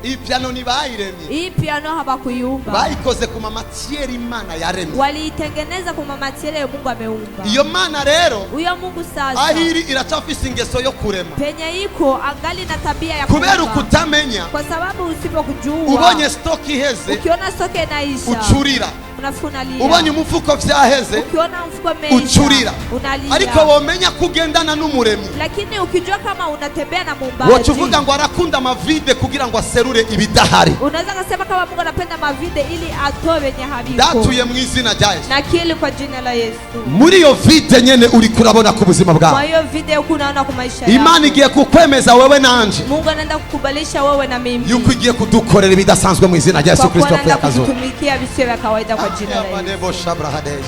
Iyi piano ntibayiremye. Hii piano hawakuiumba. Bayikoze ku ma matières Imana yaremye. Waliitengeneza kwa matière Mungu ameumba. Iyo Mana rero, Huyo Mungu sasa, aho iri iracafise ingeso yo kurema. Penye iko angali na tabia ya Kubera kuumba. ukutamenya, Kwa sababu usipokujua, ubonye stock iheze, ukiona stock inaisha, ucurira. Unafika unalia. Ubonye umufuko vyaheze, Ukiona mfuko umeisha, ucurira. unalia. Ariko womenya ko ugendana n'umuremyi, Lakini ukijua kama unatembea na muumbaji, woca uvuga ngo arakunda ama vide kugira ngo aserure ibidahari. Unaweza kusema kama Mungu anapenda ma vide ili atoe wenye haviko. Ndatuye mu izina rya Yesu. Nakiri kwa jina la Yesu. Muri iyo vide nyene uri kurabona ku buzima Kwa bwawe, hiyo vide huku unaona kwa maisha yako, Imana igiye kukwemeza wewe nanje Mungu anaenda kukubalisha wewe na mimi yuko igiye kudukorera ibidasanzwe mu izina rya Yesu kwa kuwa Kristo wapfuye anaenda akazuka. kututumikia visio vya kawaida kwa jina la Yesu. Amadebo shabrahades.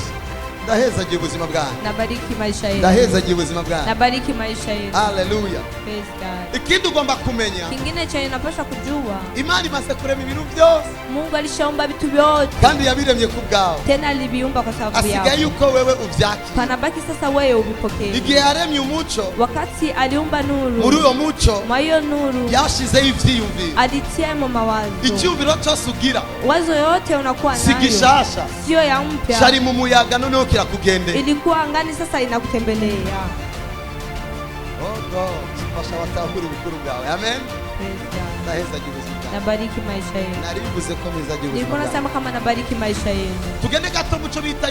Ndahezagiye ubuzima bwanyu. Nabariki maisha yenu. Ndahezagiye ubuzima bwanyu. Nabariki maisha yenu. Haleluya. Praise God. Ikindi ugomba kumenya, Kingine chenye unapaswa kujua, Imana imaze kurema ibintu byose, Mungu alishaumba vitu vyote, kandi yabiremye ku bwawe. Tena aliviumba kwa sababu Asigaye yako. yuko wewe uvyakira. Panabaki sasa wewe uvipokee. Igihe yaremye umuco, Wakati aliumba muri nuru, uyo muco mwa hiyo nuru yashizeho ivyiyumviro. alitiamo mawazo. Icyumviro cyose ugira Wazo yote unakuwa si nayo gishasha, sio ya mpya, cari mu muyaga, noneho kirakugendera. Ilikuwa angani, sasa inakutembelea. Oh God, fasha batahura ubukuru bwawe. Amen. Praise God. Ndahezagiye ubuzima bwawe. Nabariki maisha yenu. Naribivuze ko mpezagiye ubuzima Nilikuwa bwawe. nasema kama nabariki maisha yenu. Tugende gato muco bita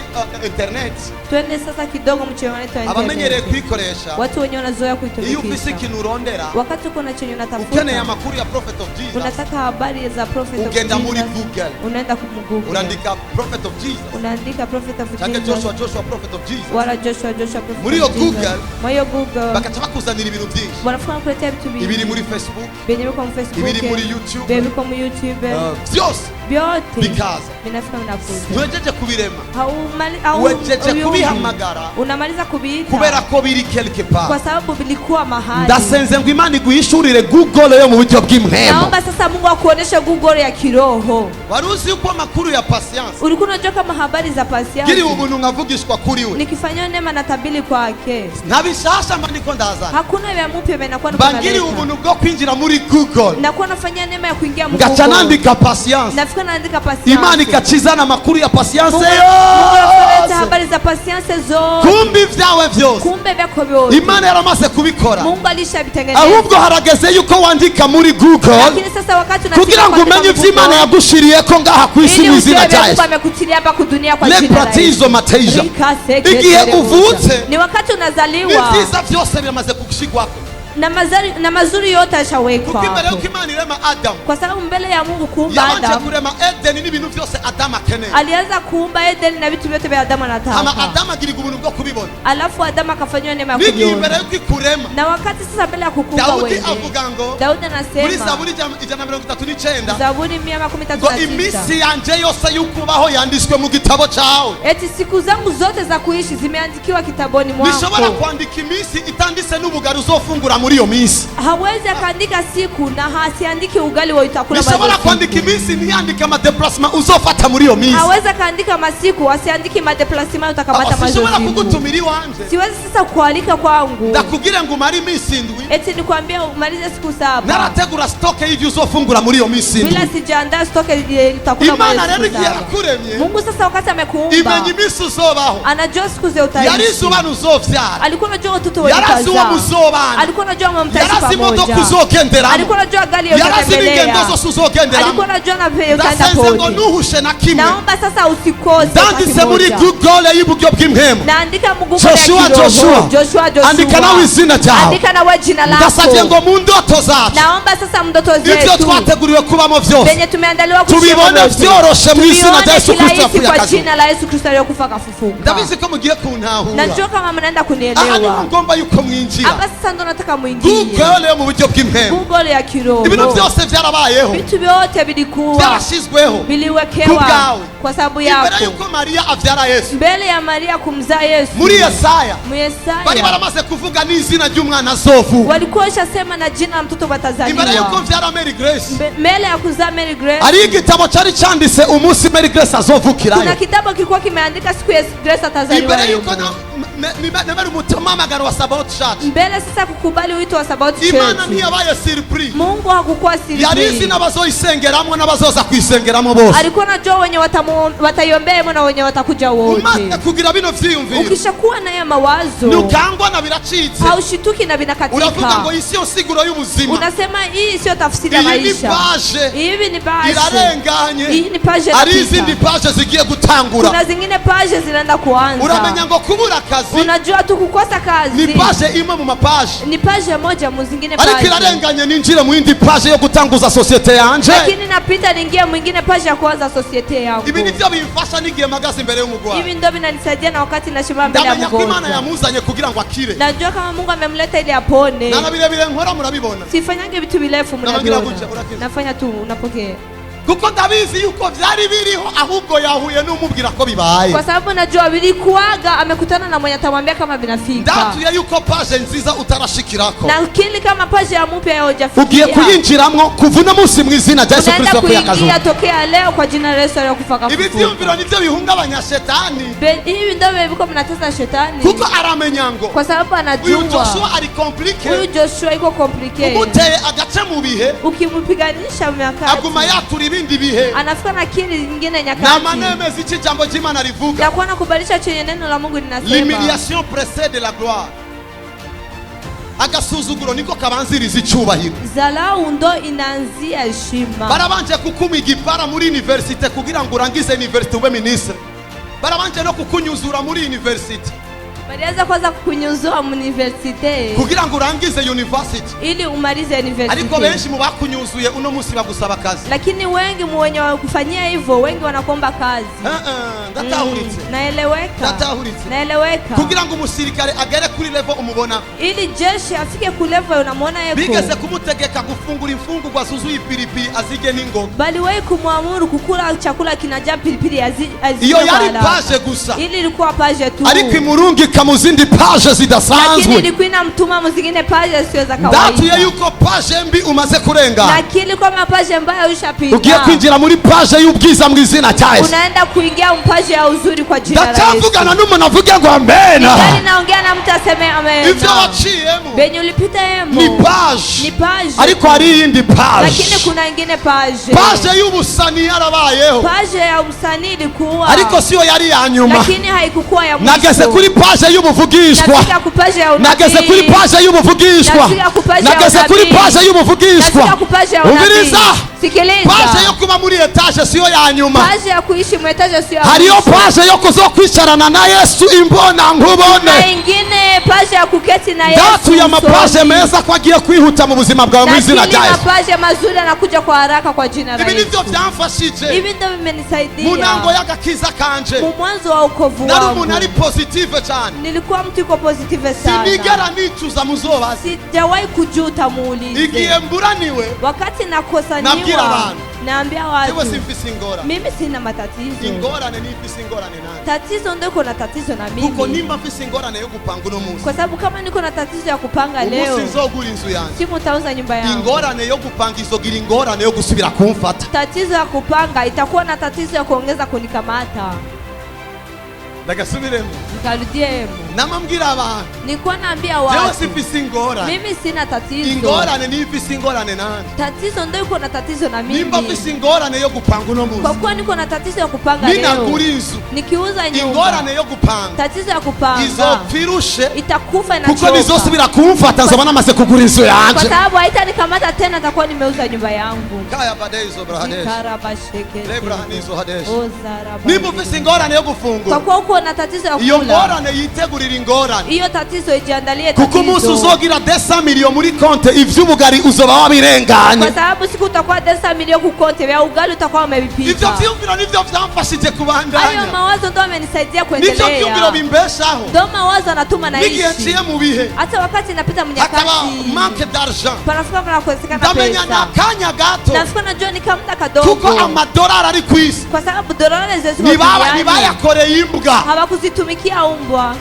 internet. Twende sasa kidogo mchewanetu wa Abamenyereye internet. kuyikoresha, Watu wenye wanazoea iyo ufise kuitumikisha, ikintu urondera, wakati uko na chenye ukeneye unatafuta, amakuru ya Prophet of Jesus, unataka habari za Prophet of ugenda muri Jesus, Google, unaenda kumgoogle, urandika Prophet of Jesus unaandika Prophet of cyangwa Jesus Joshua Joshua Prophet of Jesus. Wala Joshua Joshua Prophet Muri iyo of Jesus. Google, Mwa hiyo Google bakaca bakuzanira ibintu byinshi, wanafuna kuletea vitu ibiri vingi muri Facebook, vyenye viko mu Facebook, ibiri muri YouTube, vyenye viko mu YouTube, byose vyote bikaza. Vinafika vinakuja. Ntuhejeje kubirema, Haumali- wejeje huyumbi. kubihamagara Unamaliza kuviita kubera ko biri quelque kwa part. Sababu vilikuwa mahali. Ndasenze ngo Imana iguhishurire Google yo mu buryo bw'impwemu. Naomba sasa Mungu akuoneshe Google ya kiroho. Wari uzi yuko amakuru ya Patience, Ulikuwa unajua kama habari za Patience, ngiriwe ubuntu nkavugishwa kuri we, nikifanyia neema na tabili kwake, nta bishasha mba ndiko ndazana. Hakuna vya mupya vya nakuwa niko Mba ngiriwe naleta. ubuntu bwo kwinjira muri Google, Nakuwa nafanyia neema ya kuingia mu ngaca Google. nandika Patience, Nafika naandika Patience. Imana ikacizana amakuru ya Patience Mungu analeta yose. Habari za Patience zote. Kumbe ibyawe byose, Kumbe vyako vyote Imana yaramaze kubikora. Mungu alishavitengeneza. Ahubwo harageze yuko wandika muri Google Lakini sasa wakati unafika kugira ngo kuandika umenye mu ivyo Imana Google, yagushiriyeko ngaha ku isi ili mu izina ujue rya vya Mungu Yesu. amekutilia hapa kudunia kwa jina la Yesu. Lepratizo mateja. Rika seke Igihe tere uvutse, Ni wakati unazaliwa n'ibyiza byose biramaze gushigwako, na mazuri yote yashawekwa kuko imbere hapo. yuko Imana irema Adamu, Kwa sababu mbele ya Mungu kuumba yabanje Adamu, kurema Edeni n'ibintu byose Adamu akeneye. Alianza kuumba Edeni na vitu vyote vya Adamu Hama anataka. Adamu agiriga ubuntu bwo kubibona. Alafu Adamu akafanyiwa neema ya N'igihe imbere kuviona. yuko ikurema, Na wakati sasa mbele ya kukuumba Dawudi wewe, avuga ngo Daudi muri anasema Zaburi 139, Zaburi mia makumi tatu ngo na sita, iminsi yanje yose y'ukubaho yanditswe mu gitabo cyawe. Eti siku zangu zote za kuishi zimeandikiwa kitaboni Nishobora mwako. kwandika iminsi itanditse n'ubugari uzofungura muri iyo minsi. Hawezi akaandika siku na hasiandiki ugali wa utakula Nishobora bado kwandika siku. iminsi ntiyandike ama déplacement uzofata muri iyo minsi. Hawezi akaandika masiku asiandiki ma déplacement utakamata Aho sinshobora mazo siku. kugutumira iwanje, Siwezi sasa kualika kwangu ndakubwire ngo umare iminsi 7, eti nikwambie umalize siku 7 narategura stock y'ivyo uzofungura muri iyo minsi bila 7. sijaandaa stock utakula Imana mwa rero siku igihe 7. yakuremye, Mungu sasa wakati amekuumba imenya iminsi uzobaho. Anajua siku za utaishi. Yarizi ubana uzovyara, Alikuwa anajua watoto wenye yarazi uwo utazaa. muzobana, Alikuwa anajua mtaishi yarazi imodoka pamoja. uzogenderamo, Alikuwa anajua gari yarazi n'ingendo utatembelea. zose uzogenderamo. Alikuwa anajua na vile utaenda Ndasenze ngo pote. ntuhushe na kimwe. Naomba sasa usikose Ndanditse wakati muri moja. Google y'uburyo bw'impwemu, Naandika mu Google ya Joshua kiroho. Joshua, Joshua Joshua. Andika nawe izina ryawe. Andika nawe jina Ndasabye lako. ngo mu ndoto zacu, Naomba sasa mndoto ibyo zetu twateguriwe kubamo byose, venye tumeandaliwa kuishi tubibone vyote, vyoroshe mu izina rya tuvione Yesu Kristo kirahisi yapfuye kwa akazuka. jina la Yesu Kristo aliyokufa akafufuka. Ndabizi ko mugiye kuntahura. Najua kama mnaenda Aha niho kunielewa. ngomba yuko mwinjira. Hapa sasa ndo nataka muingie. Google yo mu buryo bw'impwemu, Google ya ibintu kiroho. byose byarabayeho, Vitu vyote vilikuwa byarashyizweho viliwekewa kubwawe. Kwa sababu Imbere yako. yuko Mariya abyara Yesu, Mbele ya Maria kumzaa Yesu, muri Yesaya mu bari Yesaya baramaze kuvuga n'izina ry'umwana azovuka. Walikuwa washasema na jina la mtoto Imbere watazaliwa. yuko mbyara Mary Grace, Mbele ya kuzaa Mary Grace, hariho igitabo cyari cyanditse umunsi Mary Grace azovukirayo. Kuna kitabu kilikuwa kimeandika siku Yesu Grace atazaliwa. Imbere yuko nemera umuhamagaro wa Sabaoth Church, Mbele sasa kukubali Ukubali wito wa Sabaoth Imana Church. ntiyabaye surpris. Mungu hakukuwa Yari izi siri. n'abazoyisengeramo n'abazoza kuyisengeramo bose. Alikuwa anajua wenye wataiombea na wenye watakuja wote. Umaze kugira bino vyiyumviro, Ukishakuwa na haya mawazo, ntukangwa na biracitse. haushituki na Uravuga vinakatika. ngo isi yo siguro y'ubuzima. Unasema hii sio tafsiri ya Iyi ni maisha. paje Hivi ni paje. irarenganye. Hii ni paje Hari inapita. izindi paje zigiye gutangura. Kuna zingine paje zinaenda kuanza. Uramenya ngo kubura akazi Unajua tu kukosa ni kazi paje imwe mu mapaje, ni paje moja mu zingine ariko paje, irarenganye ninjire mu yindi paje yo gutanguza sosiyete yanje. lakini napita niingie mwingine paje ya kuanza societe yangu. Ibi nivyo bimfasha n'igihe mpagaze imbere y'umugwayi. Hivi ndo vinanisaidia na wakati nasimama mbele ya Ndamenya ko Imana mgonjwa. yamuzanye kugira ngo akire. Najua kama Mungu amemleta ili apone. Nana birebire nkora murabibona, Sifanyange vitu virefu, Nabagira mnaviona. gutya, urakiza. Nafanya tu, unapokea. Kuko ndabizi yuko vyari biriho, ahubwo yahuye n'umubwira ko bibaye. Kwa sababu najua vilikuwaga, amekutana na mwenye atamwambia kama vinafika. Ndatuye yuko paje nziza utarashikirako Na kili kama paje ya mpya ya ugiye hujafikia. kuyinjiramwo kuva uno munsi mu izina rya Yesu Unaenda Kristo kuingia kuyakazuka. tokea leo kwa jina la Yesu aliyokufa Ibi akafufuka. vyiyumviro nivyo bihungabanya shetani, Hivi ndio vilikuwa mnatesa shetani, kuko aramenya ngo kwa sababu uyu anajua Joshua ari compliqué. huyu Joshua iko complicated. Umuteye agace mu bihe, Ukimpiganisha miaka aguma yatura ibindi bihe. anafika na kili nyingine nyakati Nama nemeza iki ijambo ry'Imana rivuga: na kuwa nakubalisha chenye neno la Mungu linasema. L'humiliation précède la gloire. Agasuzuguro niko kabanziriza icyubahiro. Dharau ndo inaanzia heshima. Barabanje kukuma igipara muri université kugira ngo urangize université ube ministre. Barabanje no kukunyuzura muri université Walianza kwanza kukunyuzua universite kugira ngo urangize university. Ili umalize Ariko universite, benshi mu bakunyuzuye uno munsi bagusaba akazi. Lakini wengi wenye wakufanyia hivyo, wengi wanakuomba kazi. Eh, eh, ndatahuritse. Naeleweka, Ndatahuritse. Naeleweka. Kugira ngo umusirikare agere kuri level umubona, Ili jeshi afike ku level unamwona bigeze yeko, kumutegeka gufungura imfungurwa zuzuye ipiripiri azirye n'ingoga. Baliwahi kumwamuru kukula chakula kinajaa pilipili Iyo kwa yari haraka. paje gusa, Ili ilikuwa paje tu, ariko imurungika mu zindi paje lakini zidasanzwe. ilikuwa inamtuma mzingine paje sio za Ndatuye kawaida. yuko paje mbi umaze kurengana, Lakini kama paje mbaya ugiye ushapita, kwinjira muri paje y'ubwiza mu izina rya Yesu. Unaenda kuingia mpaje ya uzuri kwa jina la Yesu. Ndacyavugana n'umuntu avuge ngo amena. Ningali naongea na mtu aseme amen. Ibyo waciyemo Benye ulipita ni hemo paje, ni paje, ariko hari iyindi lakini paje. kuna ingine paje. Paje y'ubusani yarabayeho, Paje ya usanii ilikuwa, ariko siyo yari iya nyuma. Lakini haikukuwa ya mwisho. Nageze kuri paje y'ubuvugishwa. Nafika kupaje ya Nageze kuri unabii. paje y'ubuvugishwa. Nafika kupaje ya Nageze kuri unabii. paje y'ubuvugishwa. Nafika kupaje ya unabii. Umviriza, Sikiliza. paje yo kuba muri etaje siyo ya nyuma. Paje ya kuishi mwetaje sio ya Hariyo mwisho. paje yo kuzokwicarana na Yesu imbona Na nkubone. ingine paje ya kuketi na Yesu Ndatuye amapaje usoni. meza ko agiye kwihuta mu buzima bwawe mu izina Lakini rya Yesu. mapaje mazuri anakuja kwa haraka kwa jina la Ibi nivyo Yesu. byamfashije Hivi ndio mu ntango vimenisaidia y'agakiza kanje. mu mwanzo wa wokovu Nari wangu. umuntu ari positive cyane. Nilikuwa mtu iko positive sana, Sinigera nicuza, muzobaze. sijawahi kujuta, muulize. Igihe mburaniwe, Wakati nabwira nakosaniwa, abantu, naambia jewe watu simfise ingorane. mimi sina matatizo. Ingorane nifise ingorane nanje, Tatizo ndio iko na tatizo na kuko mimi, nimba mfise ingorane yo gupanga uno munsi, kwa sababu kama niko na tatizo ya kupanga umunsi leo, nzogura inzu yanjye, simu utauza nyumba yangu, ingorane yo gupanga izogira ingorane yo gusubira kumfata. Tatizo ya kupanga itakuwa na tatizo ya kuongeza kunikamata. Ndagasubiremo. Nikarudiemo. Namambwira abantu, Nilikuwa naambia jewe watu simfise ingorane. mimi sina tatizo. Ingorane nifise ingorane nanje, Tatizo ndio iko na tatizo na nimba mimi, mfise ingorane yo gupanga uno kwa munsi, kuwa niko na tatizo ya kupanga leo, ninagura inzu, nikiuza nyumba, ingorane yo gupanga tatizo ya kupanga izopfirushe, itakufa kuko inachoka, nizosubira kumfata nzoba namaze kugura inzu kwa yanje. sababu haitanikamata tena, nitakuwa nimeuza nyumba yangu. Kaya badezo brahadesh. Zikarabashekete. Lebrahanizo hadesh. Ozaraba- Nimba ufise ingorane yo Kwa gufungura, kuwa uko na tatizo ya iyo kula, ngorane yitegurira ingorane, hiyo tatizo ijiandalie kuko umunsi tatizo, uzogira desa miliyo muri konte, ivy'ubugari uzoba wabirenganye. Kwa sababu siku utakuwa desa milioni kukonte vya ugali utakuwa Ivyo umevipita. vyumviro nivyo vyamfashije Hayo kubandanya, mawazo ndo amenisaidia nivyo vyumviro kuendelea, bimbeshaho ndo mawazo anatuma n'igihe naishi nciye mu bihe, hata wakati napita hakaba mnyakati manque d'argent, panafika panakosekana ndamenya ni pesa, akanya gato, nafika najua ni kamda kuko kadogo, amadolari ari ku isi kwa sababu dolari ziko Nibaba- duniani ntibayakoreye imbwa. Hawakuzitumikia umbwa.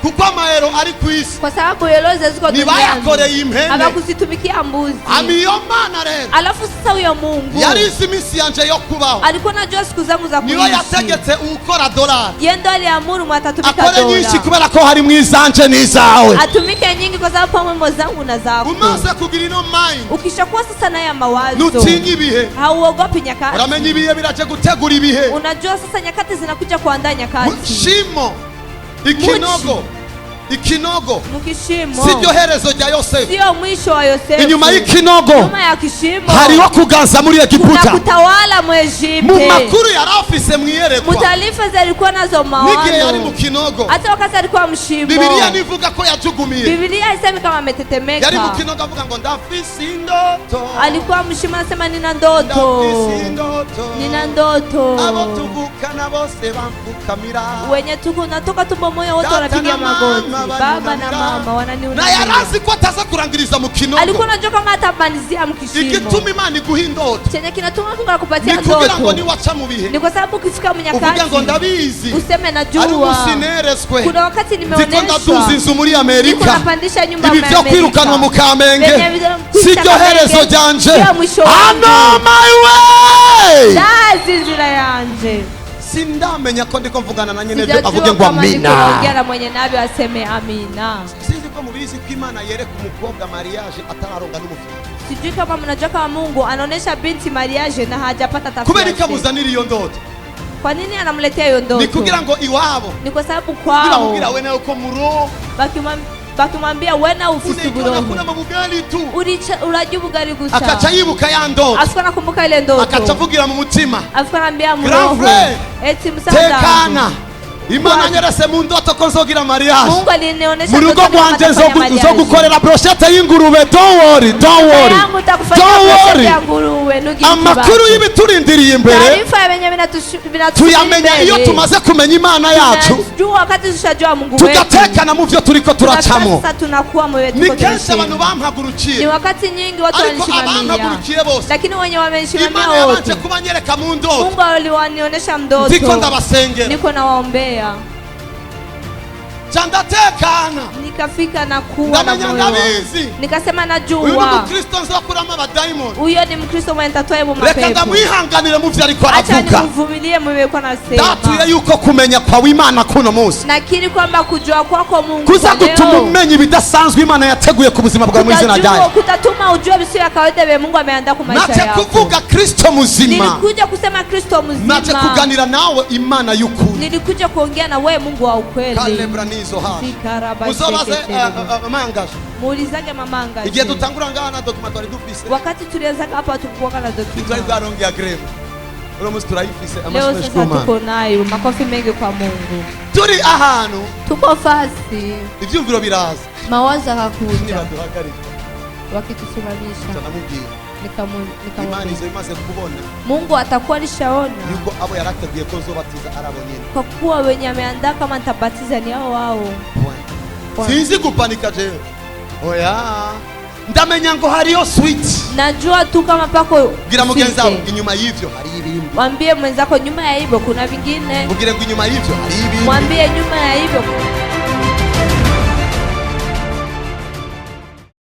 Kuko amayero ari ku isi Kwa sababu euro ziko duniani, ntibayakoreye impene. Hawakuzitumikia mbuzi. Hama iyo Mana rero Alafu sasa huyo Mungu yari izi iminsi yanje yo kubaho, alikuwa najua siku zangu za niyo kuishi. yategetse uwukora dolari Yeye ndo aliamuru mwatatumika akore nyinshi dola, kubera ko harimo izanje n'izawe. Atumike nyingi kwa sababu pamo zangu na zako. Umaze kugira ino mind, Ukishakuwa sasa naye mawazo, ntutinye ibihe. Hauogopi nyakati. Uramenya ibihe biraje gutegura ibihe. Unajua sasa nyakati zinakuja kuandaa nyakati. Shimo, ikinogo, ikinogo Mukishimo siryo herezo rya Yosefu. sio mwisho wa Yosefu. Inyuma y'ikinogo Nyuma ya kishimo hariho kuganza muri kuna Egiputa. kutawala mu Egypte. Mu makuru yari afise mu iyerekwa Mutaarifa zalikuwa nazo n'igihe yari mu maono, kinogo, hata wakati alikuwa mshimo. Bibiliya ntivuga ko yajugumiye. Biblia haisemi kama ametetemeka. Yari mu kinogo avuga ngo ndafise indoto, Alikuwa mshimo anasema nina ndoto, ndafise indoto, nina ndoto, abo tuvukana bose bamfukamira, wenye tuko natoka tumbo moja wote Data wanapiga na mama magoti, baba na banunamira. mama Na wananiunamia. yarazi ko ataza kurangiriza mu kinogo. Alikuwa anajua kama atamalizia mkishimo. Igituma Imana iguha indoto Chenye kinatuma Mungu akupatia ni kugira ngo ndoto niwaca mu bihe ni kwa sababu ukifika uvuge ngo mnyakati ndabizi, useme ari najua. umunsi neretswe, Kuna wakati ndiko ndaduza nimeonyeshwa inzu muri niko Amerika, napandisha nyumba ibi ya byo kwirukanwa mu Amerika. Kamenge Venye vile si ryo Kamenge, herezo ryanje. sio mwisho wangu. Ano my way. Ndazi nzira yanje. Sindamenya ko ndiko mvugana na nyene byo Sijajua avuge ngo kama niko amina. naongea na mwenye navyo aseme amina. Sinzi ko mubizi ko Imana yereka umukobwa mariage atararonga n'umufite. Sijui kama mnajua kama Mungu anaonesha binti mariage na hajapata Kubera tafsiri. ikamuzanira iyo ndoto Kwa nini anamletea hiyo ni ndoto? kugira ngo iwabo Ni kwa sababu kwao nibamubwira we nawe ko muro bakimwambia wena ufisi unaikona buroho kuna mabugari tu, urajya ubugari gusa, akaca yibuka ya ndoto, afika nakumbuka ile ndoto, akaca avugira mu mutima, afika naambia Grand mroho frère, eti msaada tekana, wangu. Imana nyerese mu ndoto ko nzogira mariage Mungu alinionyesha mu rugo ndoto kama rwanje, nitafanya mariage. nzogukorera brochette y'ingurube. Don't worry, don't worry, Yangu nitakufanyia don't brochette worry. ya nguruwe ntugire Amakuru ikibazo. y'ibiturindiriye imbere Taarifa ya venye vinatusubiri tuyamenya mbele. iyo tumaze kumenya Imana yacu, Tunajua wakati tushajua Mungu wetu, tugatekana mu byo turiko turacamo. sasa tunakuwa mwe Ni tuko kenshi tunaishi. abantu Ni bampagurukiye, wakati nyingi watu ariko wanishimamia, abampagurukiye bose lakini wenye wamenishimamia Imana yabanje wote kubanyereka mu ndoto Mungu aliwanionyesha ndiko mdoto, ndabasengera, niko nawaombea, ca ndatekana, nikafika na kuwa na ndamenya moyo wangu. ndabizi Nikasema uyu ni najua umukristo nzokuramo abadayimoni, huyo ni Mkristo mwenye nitatoa hebo reka mapepo, ndamwihanganire mu vyo ariko acha aravuga. nimvumilie mwenye Ndatuye nasema. yuko kumenya kwawe Imana kuno munsi Nakiri kwamba kujua kwako Mungu kuza kwa gutuma leo umenya ibidasanzwe Imana yateguye ku buzima bwawe mu izina kutajua, ryayo. kutatuma ujue visio ya kawaida vya Mungu ameandaa kwa maisha Naje yako. kuvuga Kristo muzima, Nilikuja kusema Kristo naje mzima, kuganira nawe Imana y'ukuri. Nilikuja kuongea na wewe Mungu wa ukweli. Kalebranizo hashi Zikaraba muzobaze sheketerebo. amangaje Muulizage mama igihe Angaje. dutangura ngaha na document twari dufise, Wakati tulianzaga hapa hatukuwa na ntitwari document. bwarongeye agrema, uno munsi turayifise. Leo Amashyi sasa ku Mana. tuko nayo, makofi mengi kwa Mungu. Turi ahantu Tuko fasi, ivyumviro biraza, mawazo akakuja nibaduhagarika wakitusimamisha, ndamubwira Imana nikamwambia izo imaze kubona Mungu atakuwa alishaona yuko abo yarateguye ko nzobatiza ari abo nyene. kwa kuwa wenye ameandaa kama nitabatiza ni hao wao. Point. Sinzi gupanika jewe, oya, ndamenya ngo hariyo switch. Najua tu kama pako Bwira mugenzi wawe swite. inyuma y'ivyo hari ibindi. Mwambie mwenzako nyuma ya hivyo kuna vingine. Mubwire ngo inyuma y'ivyo hari ibindi. Mwambie nyuma ya hivyo.